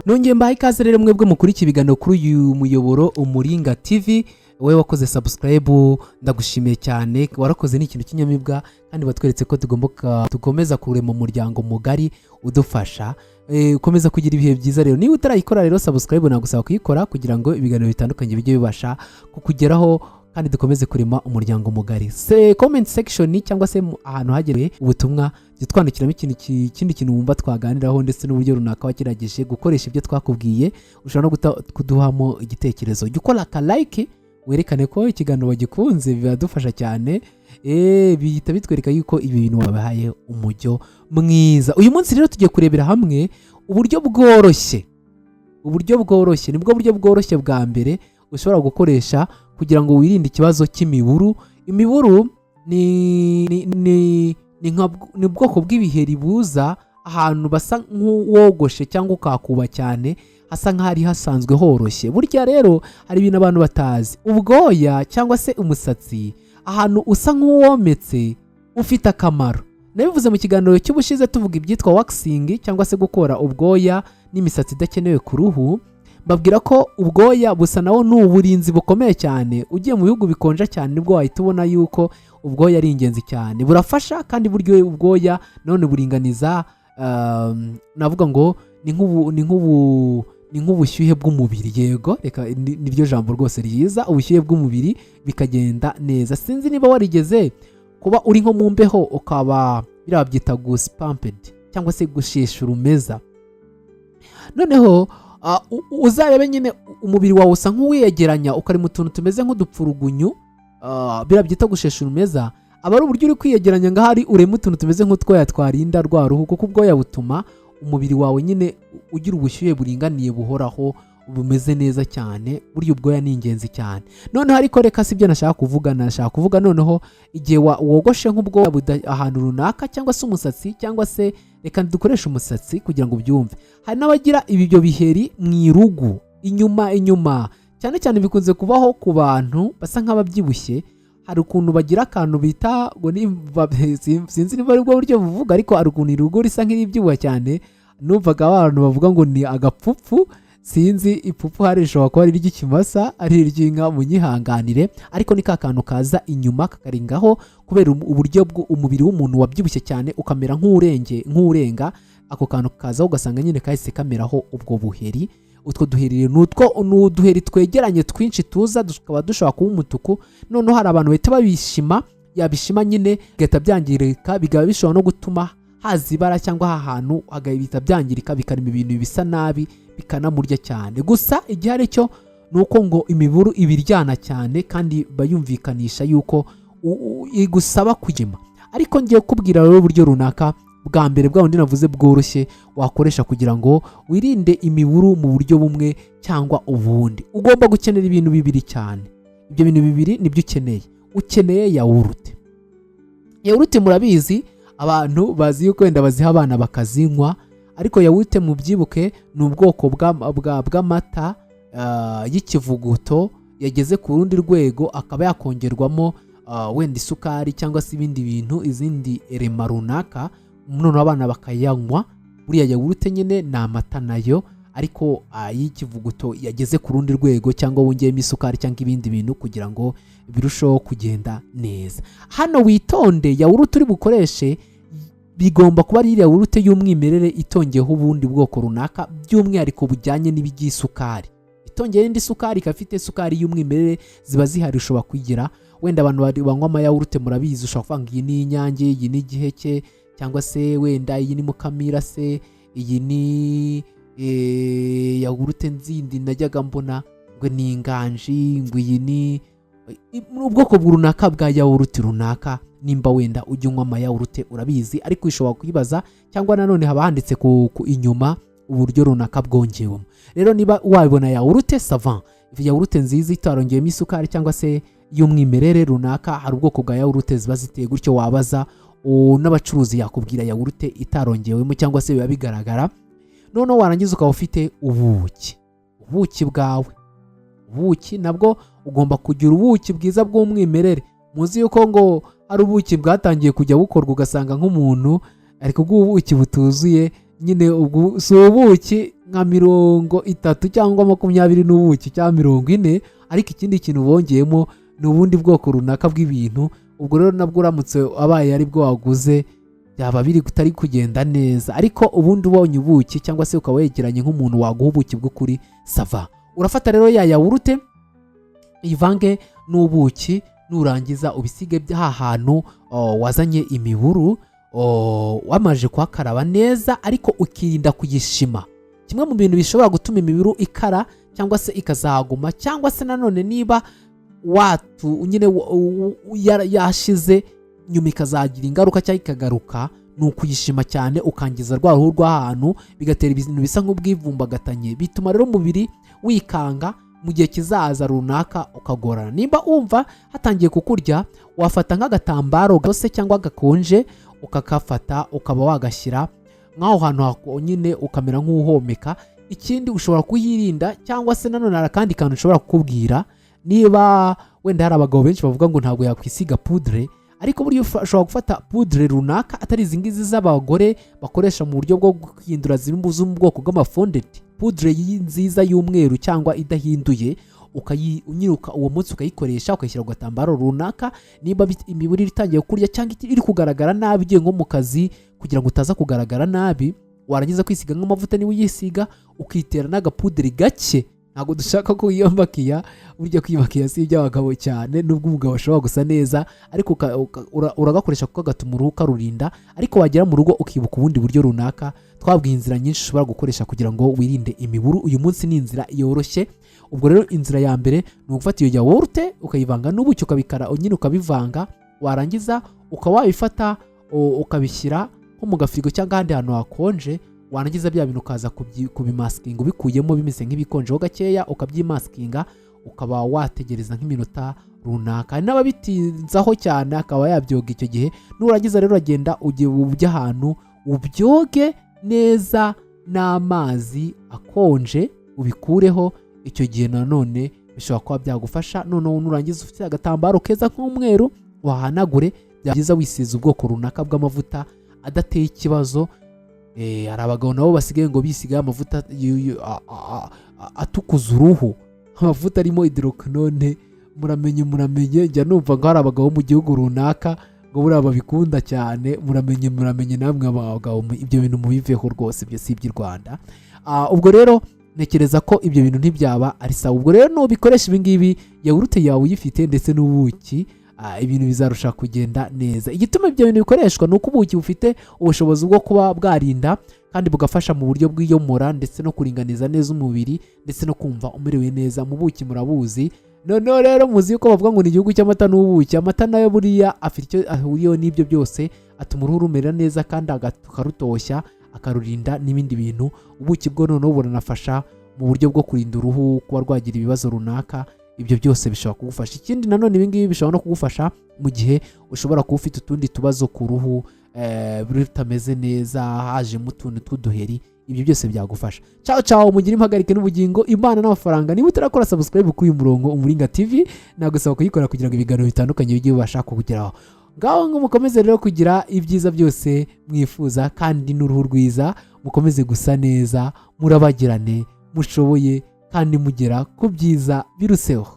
Nongeye mbahaye ikaze rero mwebwe mukurikiye ibiganiro kuri uyu muyoboro Umuringa TV. Wowe wakoze subscribe, ndagushimiye cyane, warakoze, ni ikintu cy'inyamibwa kandi batweretse ko tugomba dukomeza kurema umuryango mugari udufasha. Ukomeza kugira ibihe byiza. Rero niba utarayikora rero subscribe, nagusaba kuyikora kugira ngo ibiganiro bitandukanye bijye bibasha kukugeraho kandi dukomeze kurema umuryango mugari. Se comment section cyangwa se ahantu hagenewe ubutumwa, jya twandikiramo ikintu ikindi kintu wumva twaganiraho ndetse n'uburyo runaka wagerageje gukoresha ibyo twakubwiye. Ushobora no kuduhamo igitekerezo. Jya ukora aka like werekane ko ikiganiro wagikunze, biradufasha cyane. Bihita bitwereka yuko ibi bintu wabahaye umujyo mwiza. Uyu munsi rero tugiye kurebera hamwe uburyo bworoshye, uburyo bworoshye, nibwo buryo bworoshye bwa mbere ushobora gukoresha kugira ngo wirinde ikibazo cy'imiburu. Imiburu ni ubwoko bw'ibiheri buza ahantu basa nk'uwogoshe cyangwa ukakuba cyane, hasa nk'ahari hasanzwe horoshye. Burya rero hari ibintu abantu batazi: ubwoya cyangwa se umusatsi, ahantu usa nk'uwometse ufite akamaro. Nabivuze mu kiganiro cy'ubushize tuvuga ibyitwa waxing cyangwa se gukora ubwoya n'imisatsi idakenewe ku ruhu, mbabwira ko ubwoya busa nawo ni uburinzi bukomeye cyane. Ugiye mu bihugu bikonja cyane nibwo wahita ubona yuko ubwoya ari ingenzi cyane, burafasha. Kandi buryo ubwoya none buringaniza, navuga ngo ni nk'ubushyuhe bw'umubiri. Yego, reka niryo jambo rwose ryiza, ubushyuhe bw'umubiri, bikagenda neza. Sinzi niba warigeze kuba uri nko mu mbeho, ukaba biriya babyita goosebumps cyangwa se gushesha urumeza. Noneho uzarebe nyine umubiri wawe usa nk'uwiyegeranya, ukari mu tuntu tumeze nk'udupfurugunyu. Biriya byita gushesha urumeza aba ari uburyo uri kwiyegeranya ngahari urema utuntu tumeze nk'utwoya twarinda rwa ruhu, kuko ubwoya butuma umubiri wawe nyine ugira ubushyuhe buringaniye, buhoraho, bumeze neza cyane. Burya ubwoya ni ingenzi cyane. Noneho ariko reka si ibyo nashaka kuvuga. Nashaka kuvuga noneho igihe wogoshe nk'ubwoya ahantu runaka cyangwa se umusatsi, cyangwa se reka dukoreshe umusatsi kugira ngo ubyumve. Hari n'abagira ibyo biheri mu irugu inyuma inyuma cyane cyane, bikunze kubaho ku bantu basa nk'ababyibushye. Hari ukuntu bagira akantu bita ngo ni sinzi niba ari bwo buryo buvuga, ariko hari ukuntu irugu risa nk'iribyibuha cyane. Numvaga abantu bavuga ngo ni agapfupfu. Sinzi, ipfupfu hari rishobora kuba ari iry'ikimasa, ari iry'inka, munyihanganire, ariko ni ka kantu kaza inyuma kakarengaho kubera uburyo umubiri w'umuntu wabyibushye cyane, ukamera nk'urenge, nk'urenga. Ako kantu kazaho ugasanga nyine kahise kameraho ubwo buheri. Utwo duheri ni utwo, ni uduheri twegeranye twinshi tuza tukaba dushobora kuba umutuku. Noneho hari abantu bahita babishima, yabishima nyine bigahita byangirika, bikaba bishobora no gutuma haza ibara cyangwa ahantu hagahita byangirika, bikarema ibintu bisa nabi, bikanamurya cyane. Gusa igihari cyo ni uko ngo imiburu ibiryana cyane kandi bayumvikanisha yuko igusaba kugema. Ariko ngiye kukubwira rero uburyo runaka bwa mbere, bwa bundi navuze bworoshye, wakoresha kugira ngo wirinde imiburu mu buryo bumwe cyangwa ubundi. Ugomba gukenera ibintu bibiri cyane. Ibyo bintu bibiri nibyo ukeneye. Ukeneye yawurute. Yawurute murabizi, abantu bazi yuko wenda baziha abana bakazinywa, ariko yawurute mubyibuke ni ubwoko bw'amata y'ikivuguto yageze ku rundi rwego, akaba yakongerwamo wenda isukari cyangwa se ibindi bintu, izindi erema runaka, noneho abana bakayanywa. Buriya yawurute nyine ni amata nayo, ariko y'ikivuguto yageze ku rundi rwego, cyangwa wongeyemo isukari cyangwa ibindi bintu kugira ngo birusheho kugenda neza. Hano witonde, yawurute uri bukoreshe bigomba kuba ari yawurute y'umwimerere itongeyeho ubundi bwoko runaka, by'umwihariko bujyanye n'iby'isukari. Itongeye indi sukari, ikaba ifite isukari y'umwimerere, ziba zihari, ushobora kuyigira. Wenda abantu banywa amayawurute murabizi, ushobora kuvuga ngo iyi ni Inyange, iyi ni Igiheke, cyangwa se wenda iyi ni Mukamira, se iyi ni yawurute nzindi najyaga mbona ngo ni Inganji, ngo iyi ni ubwoko runaka bwa yawurute runaka. Nimba wenda ujya unywa amayawurute urabizi, ariko ushobora kuyibaza, cyangwa nanone haba handitse ku inyuma uburyo runaka bwongewemo. Rero niba wabibona yawurute, ça va, yawurute nziza itarongeyemo isukari cyangwa se y'umwimerere runaka. Hari ubwoko bwa yawurute ziba ziteye gutyo, wabaza n'abacuruzi yakubwira yawurute itarongewemo cyangwa se biba bigaragara. Noneho warangiza ukaba ufite ubuki, ubuki bwawe. Ubuki nabwo ugomba kugira ubuki bwiza bw'umwimerere. Muzi yuko ngo hari ubuki bwatangiye kujya bukorwa, ugasanga nk'umuntu ari kuguha ubuki butuzuye nyine, ubwo si ubuki. nka 30 cyangwa 20 n'ubuki cyangwa 40, ariko ikindi kintu bongeyemo ni ubundi bwoko runaka bw'ibintu. Ubwo rero nabwo uramutse abaye ari bwo waguze, byaba biri kutari kugenda neza. Ariko ubundi ubonye ubuki cyangwa se ukaba wegeranye nk'umuntu waguha ubuki bw'ukuri, ça va. Urafata rero ya yawurute, ivange n'ubuki, nurangiza ubisige ha hantu wazanye imiburu, wamaze kuhakaraba neza, ariko ukirinda kuyishima. Kimwe mu bintu bishobora gutuma imiburu ikara cyangwa se ikazaguma, cyangwa se nanone niba watu nyine yashize nyuma ikazagira ingaruka cyangwa ikagaruka, ni ukuyishima cyane, ukangiza rwa ruhu rw'ahantu, bigatera ibintu bisa nk'ubwivumbagatanye. Bituma rero umubiri wikanga mu gihe kizaza runaka, ukagorana. Nimba wumva hatangiye kukurya, wafata nk'agatambaro gatose cyangwa gakonje, ukakafata ukaba wagashyira nk'aho hantu nyine, ukamera nk'uhomeka. Ikindi ushobora kuhirinda, cyangwa se nanone hari akandi kantu ushobora kukubwira. Niba wenda hari abagabo benshi bavuga ngo ntabwo yakwisiga poudre, ariko burya ushobora gufata poudre runaka atari izi ngizi z'abagore bakoresha mu buryo bwo guhindura, ziri zo mu bwoko bw'ama fondant, poudre nziza y'umweru cyangwa idahinduye, ukayi unyiruka uwo munsi ukayikoresha, ukayishyira ku gatambaro runaka. Niba imibiri itangiye kurya cyangwa iri kugaragara nabi, ugiye nko mu kazi, kugira ngo utaza kugaragara nabi, warangiza kwisiga nk'amavuta niba uyisiga, ukitera n'aga poudre gake. Ntabwo dushaka ko wiyamakiya. Burya kwimakiya si iby'abagabo cyane, nubwo umugabo ashobora gusa neza, ariko uragakoresha kuko gatuma uruhu karurinda. Ariko wagera mu rugo ukibuka ubundi buryo runaka. Twabwiye inzira nyinshi ushobora gukoresha kugira ngo wirinde imiburu. Uyu munsi ni inzira yoroshye. Ubwo rero inzira ya mbere ni ugufata iyo yawurute, ukayivanga n'ubuki, ukabikara nyine, ukabivanga, warangiza ukaba wabifata ukabishyira nko mu gafirigo cyangwa ahandi hantu hakonje. Warangiza bya bintu ukaza kubimasikinga, ubikuyemo bimeze nk'ibikonjeho gakeya, ukabyimasikinga, ukaba wategereza nk'iminota runaka. Hari n'ababitinzaho cyane, akaba yabyoga icyo gihe. Nurangiza rero uragenda ujye ujya ahantu ubyoge neza n'amazi akonje, ubikureho. Icyo gihe nanone bishobora kuba byagufasha. Noneho nurangiza, ufite agatambaro keza k'umweru, wahanagure. Byaba byiza wisize ubwoko runaka bw'amavuta adateye ikibazo. Hari abagabo nabo basigaye ngo bisigaye amavuta atukuza uruhu, amavuta arimo hydroquinone. Muramenye, muramenye, njya numva ngo hari abagabo mu gihugu runaka ngo buriya babikunda cyane. Muramenye, muramenye namwe abagabo, ibyo bintu mubiveho rwose, ibyo si iby'i Rwanda. Ubwo rero ntekereza ko ibyo bintu ntibyaba ari sawa. Ubwo rero nubikoresha ibi ngibi, yawurute yawe uyifite ndetse n'ubuki, ibintu bizarusha kugenda neza. Igituma ibyo bintu bikoreshwa ni uko ubuki bufite ubushobozi bwo kuba bwarinda kandi bugafasha mu buryo bw'iyomora ndetse no kuringaniza neza umubiri ndetse no kumva umerewe neza. Mu buki murabuzi. Noneho rero muzi yuko bavuga ngo ni igihugu cy'amata n'ubuki. Amata nayo buriya afite icyo ahuriyeho n'ibyo byose, atuma uruhu rumera neza kandi akarutoshya, akarurinda n'ibindi bintu. Ubuki bwo noneho buranafasha mu buryo bwo kurinda uruhu kuba rwagira ibibazo runaka. Ibyo byose bishobora kugufasha. Ikindi nanone, ibi ngibi bishobora no kugufasha mu gihe ushobora kuba ufite utundi tubazo ku ruhu, rutameze neza, hajemo utuntu tw'uduheri. Ibyo byose byagufasha. Ciao ciao, mugire impagarike n'ubugingo, Imana n'amafaranga. Niba utarakora subscribe kuri uyu murongo Umuringa TV, nagusaba kuyikora kugira ngo ibiganiro bitandukanye bijye bibasha kukugeraho. Ngaho ngo mukomeze rero kugira ibyiza byose mwifuza kandi n'uruhu rwiza, mukomeze gusa neza, murabagirane, mushoboye kandi mugera ku byiza biruseho.